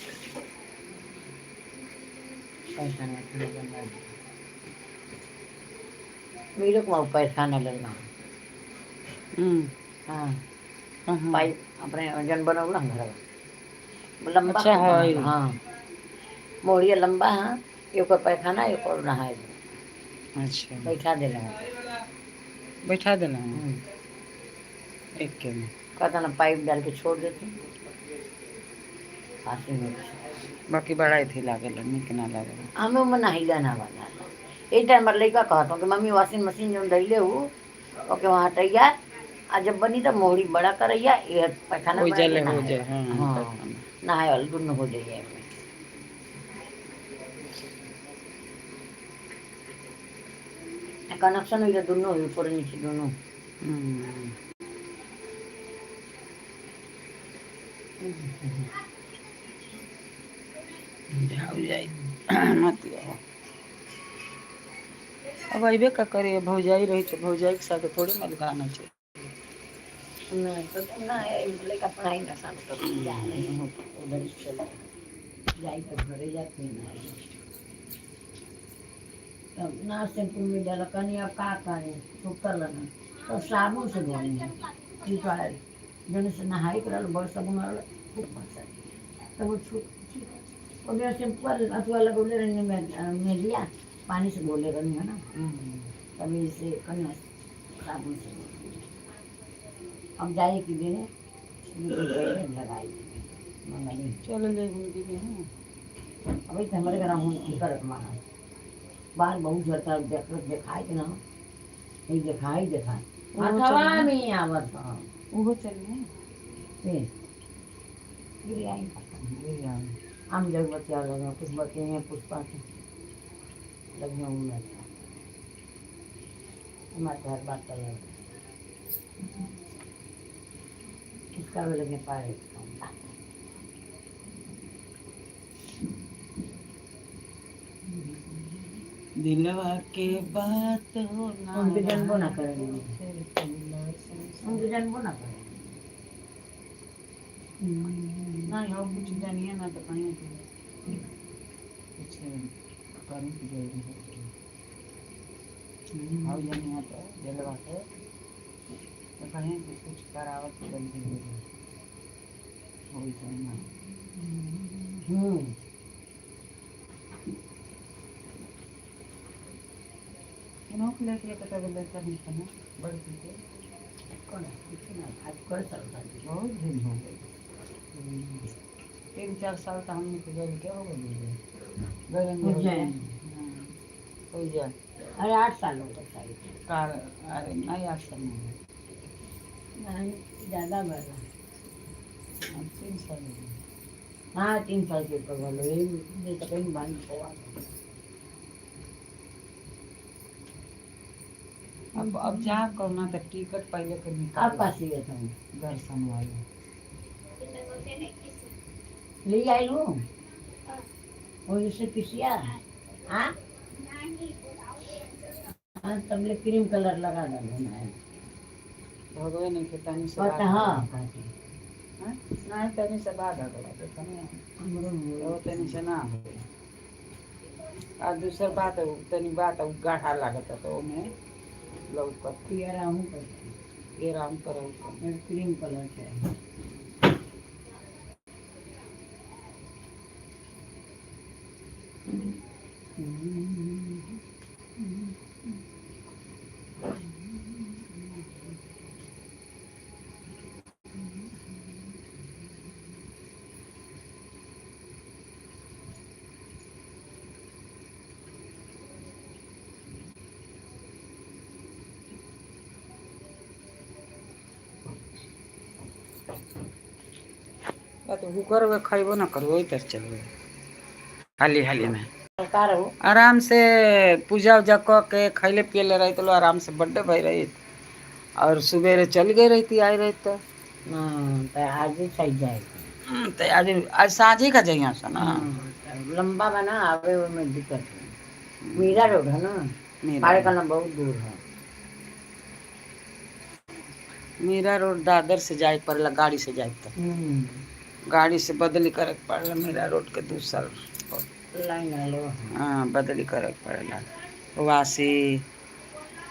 पैखाना के बनवा दिया। मेरे को वहाँ पैखाना लेना।
हम्म,
हाँ।
कहाँ?
पाइप अपने जन बनौला घर लंबा।
अच्छा, है।
हाँ, मोड़िया लंबा है, एक और पैखाना एक और नहाए।
अच्छा।
बैठा देला है।
बैठा देना है एक के में।
कहता ना पाइप डाल के छोड़ देते फांसी में।
बाकी बड़ा थी लागेला, निक ना लागेला।
हमें वो नहाइला ना वाला। एक टाइम हमारे लड़का कहता हूँ कि मम्मी वॉशिंग मशीन जो धैले हो ओके वहाँ हटैया आ जब बनी तो मोहरी बड़ा करैया ये पैखाना
हो
बना के
जाले हो
नहाए।
जाए, हाँ।
हाँ।
पैखाना।
नहाए वाला दुनू हो जाइए एमे। कनेक्शन हो दुनू हो, ऊपर नीचे दुनू।
हम्म। जाओ जाई मत आओ। अब अबे का करे, भौजाई रही तो भौजाई के साथ थोड़ी मत गाना चाहिए।
नहीं तो ना लड़का पढ़ाई ना साल तो जा रहे हैं उधर ही चला जाई तो घरे जाते ना तब ना शैम्पू में डाला कनी। अब का करें, सुतल ना तो साबुन से धोनी है। ठीक है, जौन से नहाई करल बड़ साबुन वाला खूब मस्त तब वो छूट ठीक और मेरा शैम्पू अथवा लगौले रहने में में लिया पानी से धोले रहनी है ना। तभी इसे कन्या साबुन से धोली। अब जाए कि देने लगाई मंगाई।
चलो ले दीदी, हाँ।
अभी तो हमारे घर हम की करत माना बाल बहुत झड़ता है, देख देखाए के ना नहीं देखाई देखाए
वो
अथवा
चल।
में आवत हाँ।
वो चलिए।
ए, गिर आई गिर आई। हम जब बच्चा लगा कुछ बच्चे हैं पुष्पा के लग जाऊँ मैं हमारे घर बात कर रहे इसका भी लगे पाए।
दिलवा के बात हो ना।
उनके जन्मो ना करेंगे, उनके जन्मो ना करेंगे।
नहीं हो कुछ जानिए ना तो कहीं कुछ करें कि जल्दी हो जाए। हो जानिए तो दिलवा के तो कहीं कि कुछ करावत जल्दी हो जाए, हो जाए ना। नौक लेके पता लड़का नहीं था ना बड़की के।
कौन है? कुछ ना आज कर सकता है।
बहुत दिन हो गए, 3-4 साल तो हमने के गए क्या हो गए गए।
उज्जैन।
हो जाए।
अरे 8 साल हो गए शायद।
कार अरे नहीं, 8 साल नहीं हो
नहीं, ज़्यादा बढ़ा।
गए, 3 साल हो गए।
हाँ, 3 साल के ऊपर बोलो, ये तो कहीं बंद हुआ।
अब जा करना तो टिकट पहले के निकाल।
आप पास ही था।
दर्शन वाले।
ले आई हूँ वो इसे पिसिया हाँ हाँ तब क्रीम कलर लगा डालो ना।
भगवे नहीं के तनी से
पता हाँ कहते।
हाँ? नहीं, तनी से बाद हो गया तो तनी
हमरो
वो तनी से ना हो। आ दूसर बात उ तनी बात उ गाढ़ा लागत तो ओमे लौकत।
पियरा हूँ कहते।
ये राम करो।
क्रीम कलर चाहिए।
तो हुकर वे खइबो ना करबो तर चलबे हाली हाली में।
का रहो।
आराम से पूजा उजा क के खैले पियले रही तो आराम से बर्थडे भई रही और सवेरे चल गई रहती आई रही तो।
हाँ, तो आज ही सही जाएगी।
तो आज आज साँझी का जाइए सा ना।
हाँ, लंबा बना आवे में दिक्कत है, मीरा रोड है ना।
मीरा।
हमारे का ना बहुत दूर है।
मीरा रोड दादर से जाए पड़ेला, गाड़ी से जाए तो गाड़ी से बदली करे के पड़ेला मीरा रोड के दूसर पर।
लाइन आलो।
हाँ, बदली करे के पड़ेला। वासी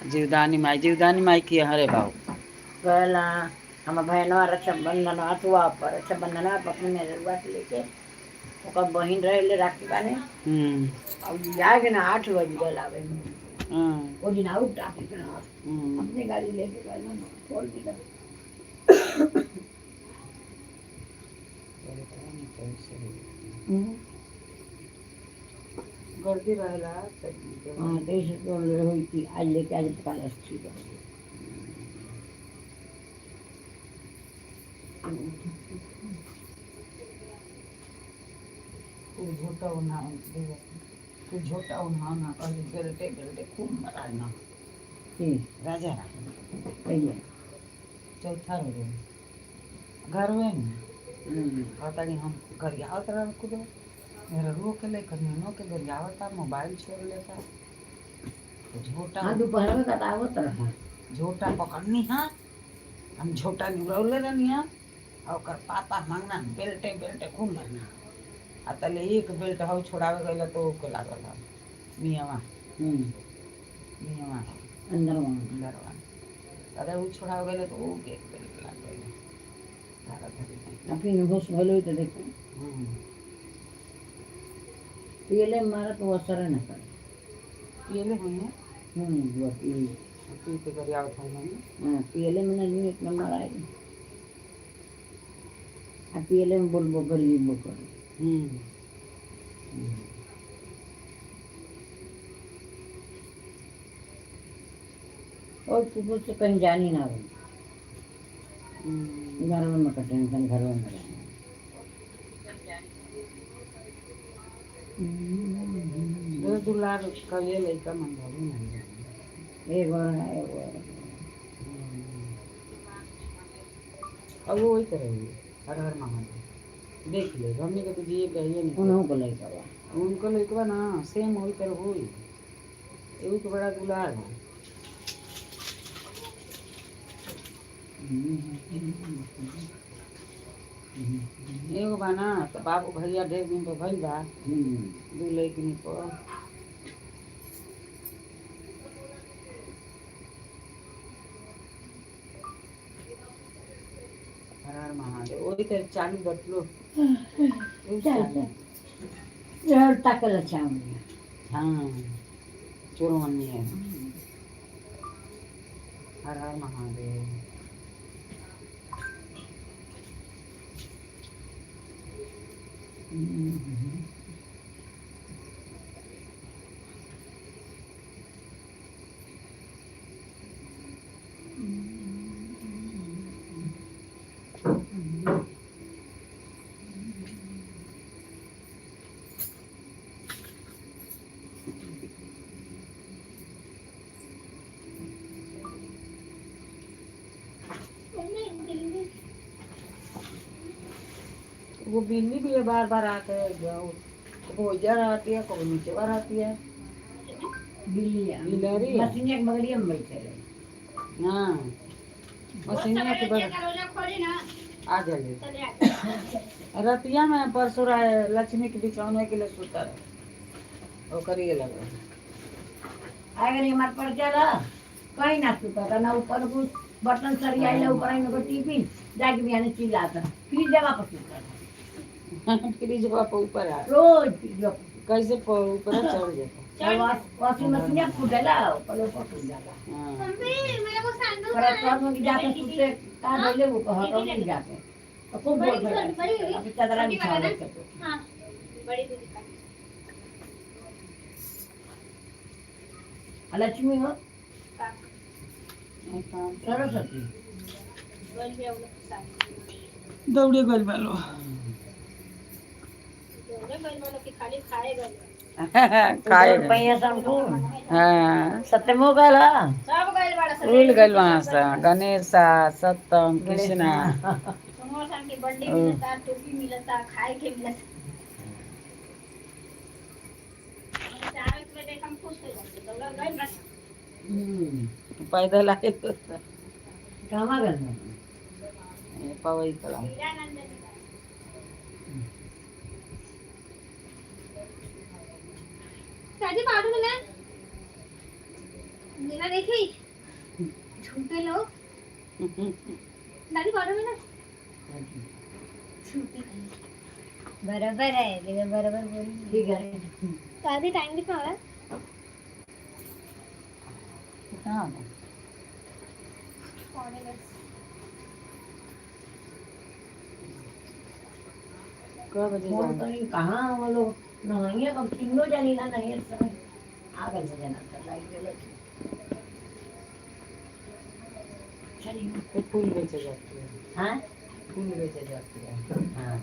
जीवदानी माई, जीवदानी माई की हरे बाबू।
कहला हम बहनवा रक्षाबंधन अथवा पर रक्षाबंधन पर अपने मेहरुआ के लेके ओकर बहिन रहे राखी बाने। और जाके ना 8 बजे गल आवे में। वो दिन आउट ट्रैफिक ना। अपने गाड़ी लेके गए ना, फोर व्हीलर।
गर्दी रहेला।
हाँ, तो इसे तो हुई थी आज लेके आज कल ठीक है।
तू झोटा उन्हा, तू झोटा उन्हा ना कहीं बेल्टे बेल्टे खूब मराना।
ठीक।
राजा।
सही है।
चौथा रो घर में कहता कि हम गरियावत रह कुदो मेरा रो के ले नैनो के गरियावता, मोबाइल छोड़ लेता तो झोटा।
हाँ, दोपहर में कटावत रहा।
झोटा पकड़नी। हाँ, हम झोटा निगरौले रहनी। हाँ, और ओकर पापा मांगना बेल्टे बेल्टे खूब मारना। आ तले एक बेल्ट हौ छोड़ावे गइला तो ओके लागल हौ मियावा। मियावा।
अंदर वहाँ।
अंदरवा। अरे उ छोड़ावे गइला तो ओके एक बेल्ट लाग गइल धारा धरी।
अपनी होश भलो तो देखो। पीले मारा तो असर न करे।
पियले हुई है।
वो पी।
पी के गरियावत हौ।
हाँ, पीले में नहीं एक नंबर आएगी। आ पीले में बोलबो गरीब कर। और कुकुर से कहीं जानी ना हो। घर में मत टेंशन, घर में रहना।
दुलार कहिए लइका मन भरी नहीं।
एक और है, एक और है।
अब वो वही करेंगे। हर हर महादेव। देख ले, हमने के तो जिए कहिए नहीं।
उन्हों को लइका बा।
उनको लइकवा ना सेम वही तरह हुई। एगो के बड़ा दुलार है। एगो बा ना तो बाबू भैया ढेर दिन पे भइल बा। दू लइकनी पर। हर हर महादेव। वही तरह चालू बटलो।
चल चल, ताकल चावल।
हाँ, चोरवन्नी है। हर हर महादेव। वो बिल्ली भी है, बार बार आते है। वो इधर आती है, कभी नीचे बार आती है।
बिल्ली।
बिलहरी।
मशीन के बगलिया में बैठे रहे।
हाँ, मशीनिया के बगल।
दरवाजा खोली ना।
आ जाइए।
चले आ।
रतिया में परसों रहे लक्ष्मी के बिछौने के लिए सुता रहे, वो करिए लगा।
अगर हमार पर चला कहीं ना सुता ना। ऊपर कुछ बर्तन सरिया आइला, ऊपर आई में टिफिन जाके बिहाने चिल्लाता, फिर जगह पर सुता था।
फ्रिज पर ऊपर आ।
रोज फ्रिज पर।
कैसे ऊपर चढ़ जाता?
वॉशिंग मशीन फूटेला, ऊपर ऊपर फूट जाला।
हाँ।
मम्मी, मेरे को सैंडल।
पर तो में जाके सुते का धइले वो कहत नहीं जाके तो खूब बोल।
बड़ी हुई।
अभी चदरा बिछा लेते।
हाँ।
बड़ी दीदी का।
लक्ष्मी हो।
का।
सरस्वती।
बोल भी वो लोग साथ।
दौड़े गल बालो।
दौड़े गइल वालों की खाली खाए गइल।
खाए।
पैसा सबको।
हाँ।
सत्यमो गला।
सब गइल बाड़ा सब।
उड़ गइल वहाँ से गणेश सत्यम कृष्णा।
समोसा की बंडी मिलता, टोपी मिलता, खाए के मिलता। चार में देख हम खुश हो जाते, दौड़ गइल बस।
पैदल आए तो।
कहाँ गल?
पवई कला।
हीरानंद।
दादी पाउडर मिला बिना देखे ही झूठे लोग। दादी पाउडर मिला झूठे कहीं।
बराबर है, लेकिन बराबर बोल।
ठीक है।
दादी टाइम कितना हो रहा है?
कितना हो गया?
9:45।
कै बजे
फोन
जाना?
करी कहाँ वो लोग नहाइए कब तीनों जानी ना नहीं समय आ गए से जाना तो लाइट गए। चलिए।
वो फूल बेचे जाती है।
हाँ।
फूल बेचे जाती है।
हाँ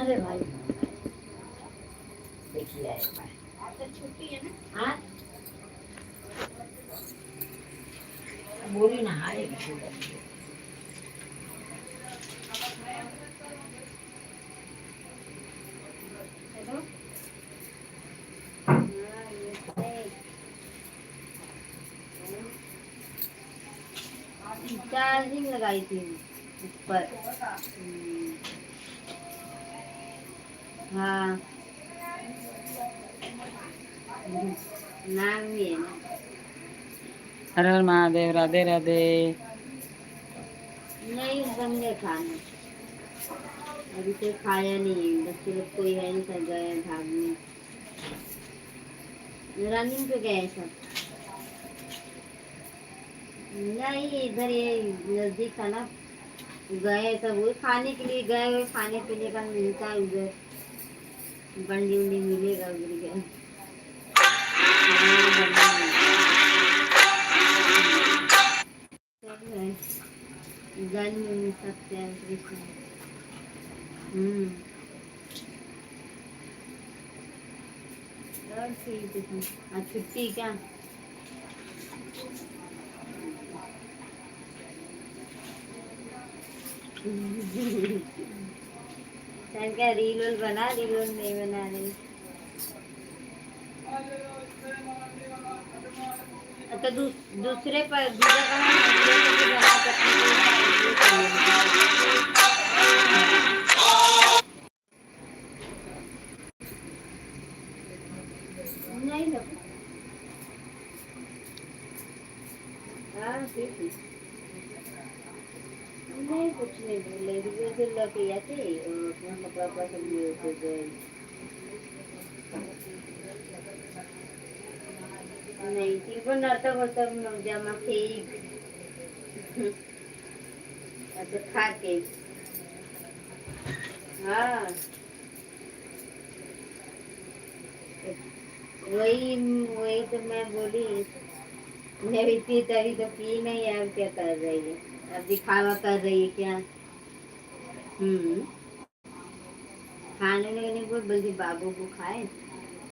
अरे भाई देखिए एक बार।
आज तो छुट्टी है ना।
हाँ बोली ना हारे।
हेलो। हाँ नमस्ते। चार्जिंग लगाई थी ऊपर। हाँ नाम भी है ना।
हर हर महादेव, राधे राधे।
नहीं बन गए खाना, अभी तो खाया नहीं है। बच्चे लोग कोई है नहीं, सब गए हैं भागने, रनिंग पे गए हैं सब। नहीं इधर ये नजदीक था ना, गए सब वो खाने के लिए गए हुए, खाने पीने का मिलता है उधर, बंडी उंडी मिलेगा उधर गए। हाँ बंडी सब है, जन्म में सत्य कृष्ण। और ठीक है। आज छुट्टी क्या? क्या रील उल बना, रील उल नहीं बना रही? अच्छा दूसरे पर दूसरा का बना सकते हैं। नहीं लगता। हाँ ठीक है। नहीं कुछ नहीं बोले, वैसे लगे आते और अपना कपड़ा वपड़ा सब लिए के गए। नहीं ती पण नर्तक होतं जमा ठीक। अच्छा खा के। हाँ वही वही तो मैं बोली, मैं भी थी तभी तो पी नहीं। अब क्या कर रही है? अब दिखावा कर रही है क्या? हम्म। खाने में नहीं बोल, बल्कि बाबू को खाए।